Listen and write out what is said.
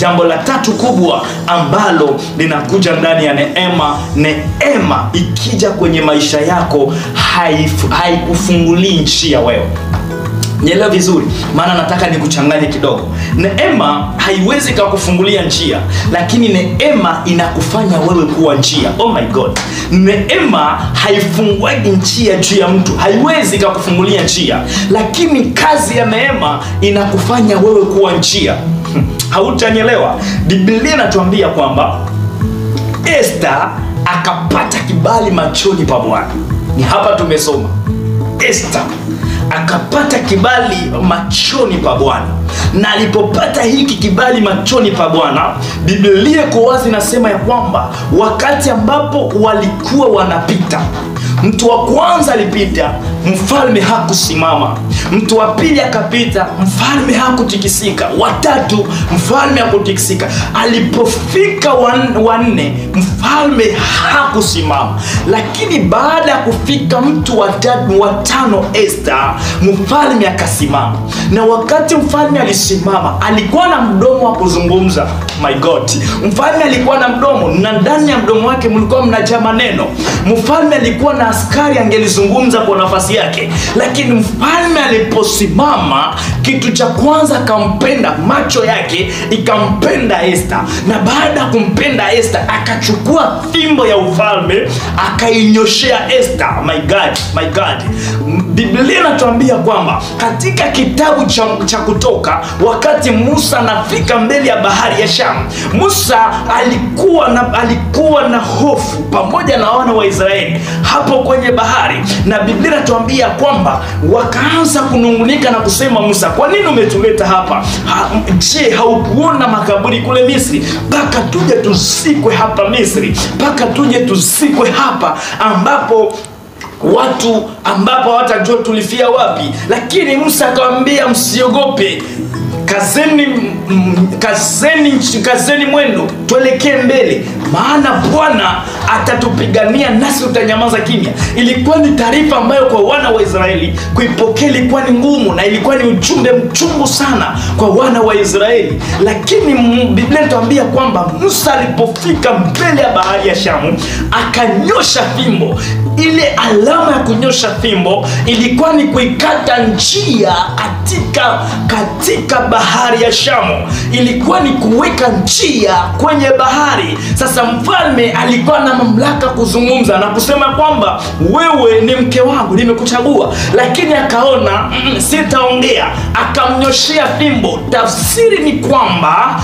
Jambo la tatu kubwa ambalo linakuja ndani ya neema, neema ikija kwenye maisha yako haikufungulii njia wewe. Nielewe vizuri, maana nataka nikuchanganye kidogo. Neema haiwezi kukufungulia njia, lakini neema inakufanya wewe kuwa njia. Oh my God. Neema haifunguagi njia juu ya mtu, haiwezi kukufungulia njia, lakini kazi ya neema inakufanya wewe kuwa njia. Hautanielewa. Biblia inatuambia kwamba Esther akapata kibali machoni pa Bwana. Ni hapa tumesoma. Esther akapata kibali machoni pa Bwana. Na alipopata hiki kibali machoni pa Bwana, Biblia kwa wazi inasema ya kwamba wakati ambapo walikuwa wanapita, mtu wa kwanza alipita, mfalme hakusimama. Mtu wa pili akapita, mfalme hakutikisika. Watatu, mfalme hakutikisika. Alipofika wanne, mfalme hakusimama. Lakini baada ya kufika mtu watano, Esther, mfalme akasimama. Na wakati mfalme alisimama, alikuwa na mdomo wa kuzungumza. My God. Mfalme alikuwa na mdomo, na ndani ya mdomo wake mlikuwa mnajaa maneno. Mfalme alikuwa na askari angelizungumza kwa nafasi yake. Lakini mfalme aliposimama, kitu cha kwanza akampenda, macho yake ikampenda Esther. Na baada kumpenda Esther, akachukua fimbo ya ufalme akainyoshea Esther. My God, my God. Biblia inatuambia kwamba katika kitabu cha Kutoka, wakati Musa anafika mbele ya bahari ya Shamu, Musa alikuwa na hofu pamoja na wana wa Israeli hapo kwenye bahari. Na Biblia inatuambia kwamba wakaanza kunungunika na kusema, Musa, kwa nini umetuleta hapa? Je, haukuona makaburi kule Misri? Paka tuje tuzikwe hapa Misri, paka tuje tuzikwe hapa ambapo watu ambapo hawatajua tulifia wapi. Lakini Musa akamwambia, msiogope, kazeni mwendo, tuelekee mbele, maana Bwana atatupigania nasi tutanyamaza kimya. Ilikuwa ni taarifa ambayo kwa wana wa Israeli kuipokea ilikuwa ni ngumu, na ilikuwa ni ujumbe mchungu sana kwa wana wa Israeli. Lakini Biblia inatuambia kwamba Musa alipofika mbele ya bahari ya Shamu akanyosha fimbo. Ile alama ya kunyosha fimbo ilikuwa ni kuikata njia katika bahari ya Shamu. Ilikuwa ni kuweka njia kwenye bahari. Sasa mfalme alikuwa na mamlaka kuzungumza na kusema kwamba wewe ni mke wangu, nimekuchagua. Lakini akaona sitaongea, akamnyoshea fimbo. Tafsiri ni kwamba